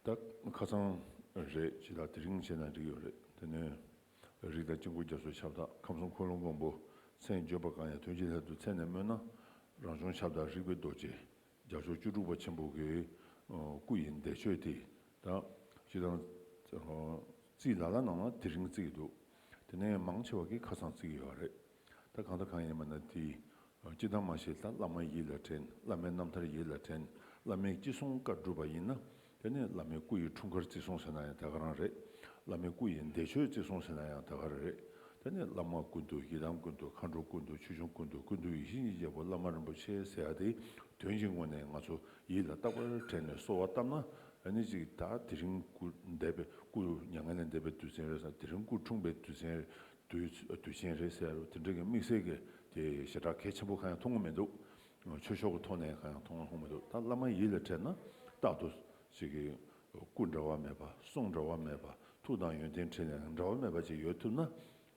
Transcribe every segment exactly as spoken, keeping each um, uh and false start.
ད་ཁ་སང་རེད། ཅི་ལ་དེ་རིང་བྱས་ན་འགྲིག་ཡོད་རེད། དེ་ནས་རིགས་དང་དཀྱིལ་འཁོར་རྒྱ་མཚོའི་ཁྱབ་བདག་ཁམས་གསུམ་འཁོར་ལོ་མགོན་པོ་མཚན་བརྗོད་པ་གང་ཡང་དོན་གྱི་སླད་དུ་མཚན་ནས་སྨོས་ན། རང་བྱུང་ཁྱབ་བདག་རིག་པའི་རྡོ་རྗེ་རྒྱ་མཚོ་བཅུ་དྲུག་པ་ཆེན་པོ་གི་སྐུ་ཡི་འདས་མཆོད་དེ། ད་སྤྱིར་བཏང་རྩིས་ལ་ལ་ནང་ལ་དེ་རིང་བརྩི་གི་འདུག་དེ་ནས་མང་ཆེ་བ་གིས་ཁ་སང་བརྩི་གི་ཡོད་རེད། ད་གང་དང་གང་ཡིན་པ་ན་དེ། སྤྱིར་བཏང་མ་གཞི་ད་བླ་མ་ཡིད་ལ་དྲན། བླ་མའི་རྣམ་ཐར་ཡིད་ལ་དྲན། བླ་མས་ཅི་གསུང་བཀའ་སྒྲུབ་པ་ཡིན་ན། དེ་ནས་བླ་མའི་སྐུ་ཡི་འཁྲུངས་སྐར་བརྩི་སྲུང་ཟེར་ན་ཡང་དེ་ག་རང་རེད། བླ་མའི་སྐུ་ཡི་འདས་མཆོད་བརྩི་སྲུང་ཟེར་ན་ཡང་དེ་ག་རང་རེད། དེ་ནས་བླ་མ་ཀུན་ཏུ་ཡི་དམ་ཀུན་ཏུ་མཁའ་འགྲོ་ཀུན་ཏུ་ཆོས་སྐྱོང་ཀུན་ཏུ་ཀུན་ཏུ་ཡིད་བཞིན་གྱི་རྒྱལ་པོ་བླ་མ་རིན་པོ་ཆེ་ཟེར་ཡ་དེ་དོན་གྱི་ངོས་ནས་ང་ཚོ་ཡིད་ལ་རྟག་པར་དྲན་ནས་གསོལ་བ་བཏབ་ན། ཨ་ནི་ཅིག་ད་དེ་རིང་སྐུ་འདས་པའི་སྐུ་མྱ་ངན་ལས་འདས་པའི་དུས་ཆེན་རེད་ཟེར། དེ་རིང་སྐུ་འཁྲུངས་པའི་དུས་ཆེན་དུས་དུས་ཆེན་རེད་ཟེར་རོ། དེ་འདྲ་གི་དམིགས་བསལ་གྱི་དེ་ཞེ་དྲག་གལ་ཆེན་པོ་གང་ཡང་མཐོང་གི་མི་འདུག་ཆོས་ཕྱོགས་ཀྱི་ཐོག་ནས་གང་ཡང་མཐོང་མཐོང་མི་འདུག་ད་བླ་མ་ཡིད་ལ་དྲན་ན་རྟག་ཏུ་ཅིག་གི་སྐུ་འབྲལ་བ་མེད་པ། གསུང་འབྲལ་བ་མེད་པ། ཐུགས་དང་ཡོན་ཏན་འཕྲིན་ལས་འབྲལ་བ་མེད་པ་ཅིག་ཡོད་ཐུབ་ན།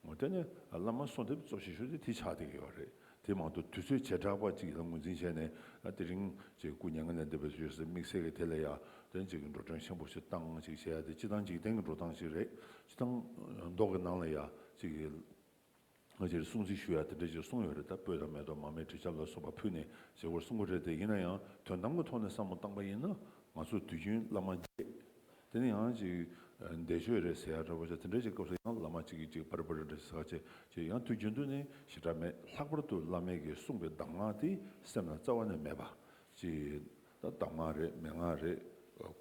འོ་དེ་ནི་བླ་མ་གསོལ་འདེབས་གཙོ་ཆེ་ཤོས་དེ་དེ་ཆགས་བསྡད་ཀྱི་ཡོད་རེད། དེ་མ་གཏོགས་དུས་ཚོད་བྱེ་བྲག་པ་ཅིག་ལ་ངོས་འཛིན་བྱས་ནས། ཨ་དེ་རིང་ཅིག་སྐུ་མྱ་ངན་ལས་འདས་པའི་དུས་སུ་དམིགས་བསལ་གྱི་དེ་ལ་ཡ་དེ་ཅིག་འགྲོ་གྲོན་ཆེན་པོ་ཞིག་བཏང་ཅིག་བྱས་ཡ་དེ་སྤྱིར་བཏང་འཇིག་རྟེན་གྱི་འགྲོ་སྟངས་ཤིག་རེད། སྤྱིར་བཏང་མདོ་གི་ནང་ལ་ཡ་ཅིག་ང་ཚོས་སྲུང་བརྩི་ཞུ་ཡ་དེ་འདྲ་ཅིག་གསུངས་ཡོད་རེད། ད་སྤོས་དང་མེ་ཏོག་མར་མེ་དྲི་ཆབ་ལ་སོགས་པ་ཕུལ་ནས་ཞེས་པར་གསུང་གི་རེད། དེ་ཡིན་ན་ཡང་དོན་དམ་གྱི་ཐོག་ནས་བསམ་བློ་བཏང་པ་ཡིན་ན། ང་ཚོ་དུས་རྒྱུན་བླ་མ་མཇལ། དེ་ནས་ཡང་ཅིག་འདས་མཆོད་རེད་ཟེར་ཡ་འདྲ་པོ་ཅིག་དེ་འདྲ་ཅིག་སྐབས་སུ་ཡང་བླ་མ་ཅིག་གིས་ཅིག་པར་པར་འདྲ་ཟེར་བ་ཅིག་ཅིག་ཡང་དུས་རྒྱུན་དུ་ནི་ཞེ་དྲག་མེད། ལྷག་པར་དུ་བླ་མས་ཀྱིས་གསུངས་པའི་གདམས་ངག་དེ་སེམས་ལ་རྩ་བ་ནས་མེད་པ་ཅིག་ད་གདམས་ངག་རེད། མན་ངག་རེད།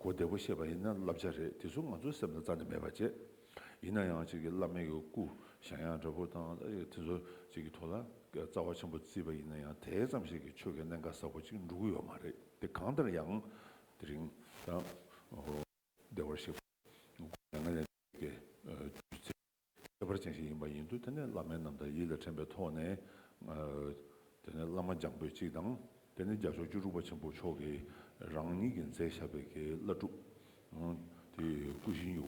གོ་བདེ་པོ་བཤད་པ་ཡིན་ན་བསླབ་བྱ་རེད། དེ་ཚོ་ང་ཚོའི་སེམས་ལ་རྩ་ནས་མེད་པ་བྱས། ཡིན་ན་ཡང་ཅིག་གི་བླ་མའི་གི་སྐུ་བཞེངས་ཡ་འདྲ་པོ་དང་། ད་དེ་ཚོ་ཅིག་གི་ཐོག་ལ་རྩ་བ་ཆེན་པོ་བརྩིས་པ་ཡིན་ན་ཡང་དེ་ཙམ་ཞིག་གི་ཆོས་ཀྱི་གནད་འགག་ཟབ་པོ་ཅིག་འགྲོ་གི་ཡོད་མ་རེད། དེ་གང་ལྟར་ཡང་དེ་རིང་ད་བདེ་བར་གཤེགས་པ་མྱ་ངན་ལས་འདས་པའི་དུས་ཚེས་ཁྱད་པར་ཅན་ཞིག་ཡིན་པ་ཡིན་དུས། དེ་ནས་བླ་མའི་རྣམ་ཐར་ཡིད་ལ་དྲན་པའི་ཐོག་ནས། ཨ་དེ་ནས་བླ་མ་འཇམ་པོའི་གཅིག་དང་། དེ་ནས་རྒྱལ་མཆོག་བཅུ་དྲུག་པ་ཆེན་པོ་མཆོག་གིས་རང་ཉིད་ཀྱིས་མཛད་བཞག་པའི་གི་བླ་སྒྲུབ། ཨང་། དེ་སྐུ་བཞི་ཡོད།